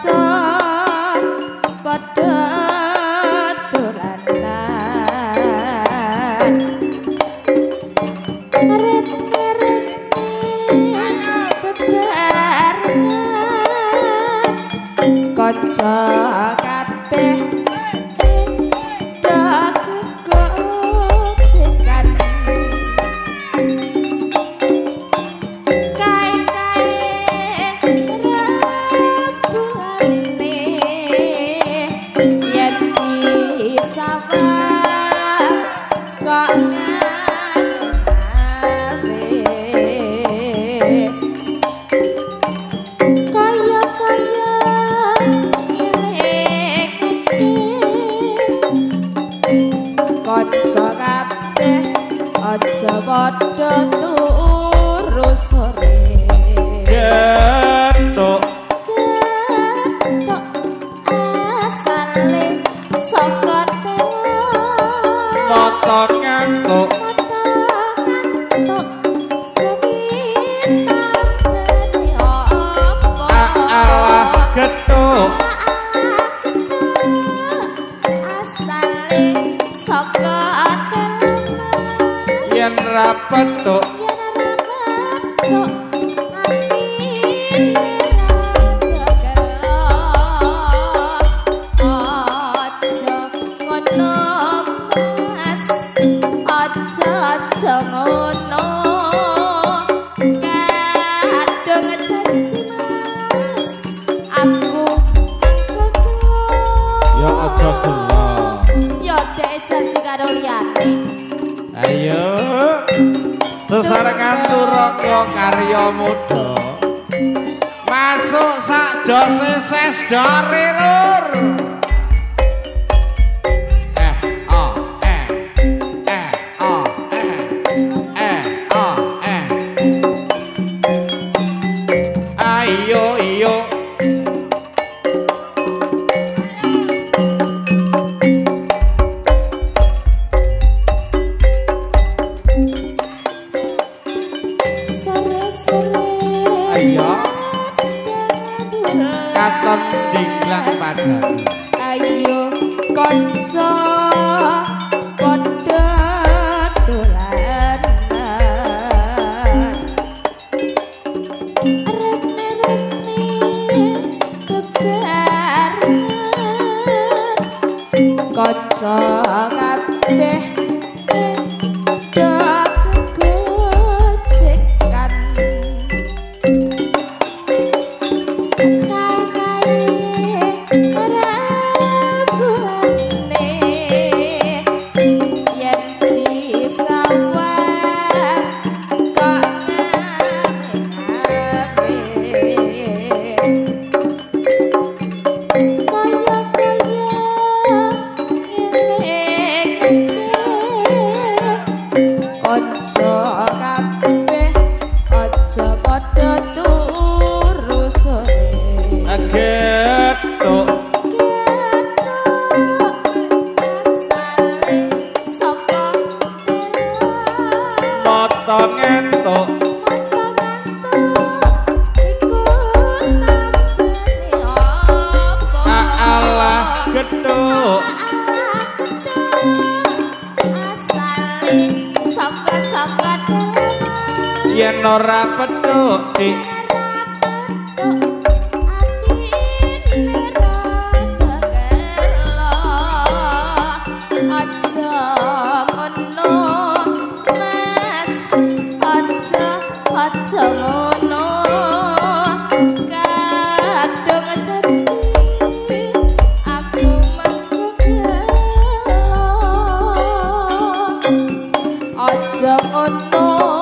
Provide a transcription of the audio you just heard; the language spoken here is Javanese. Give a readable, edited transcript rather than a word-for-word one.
kanca padha dolanan rene-rene bebarengan kanca kabeh do gegojekan kae-kae rembulane yen disawang kok ngawe kaya-kaya ngelingke kanca kabeh aja padha turu sore. Gethuk Gethuk asale saka telo mata ngantuk mata ngantuk kuwi tambane apa alah gethuk asale saka telo yen ra petuk yen ora petuk atine rada gelo. Aja ngono Mas, aja aja ngono, kadung janji Mas aku mangko gelo. Ya aja gelo. Ya dhek janji karo liyane. Ayo sesarengan Turangga Karya Muda masuk sak jose sesdore lur. Eh o eh eh o eh eh o eh. Ayo iyo. Sore-sore Ayo katon dinglang padaku. Ayo kanca padha dolanan rene-rene bebarengan kanca kabeh do gegojekan kae-kae rembulane yen disawang kok ngawe-ngawe kaya-kaya ngelingke kanca kabeh aja padha turu sore. Gethuk Gethuk asale saka telo mata ngantuk mata ngantuk iku tambane apa alah gethuk alah gethuk asale saka-saka telo yen ora petuk dik atine rada gelo. Aja ngono Mas, aja aja ngono, kadung janji aku mangko gelo. Aja ngono.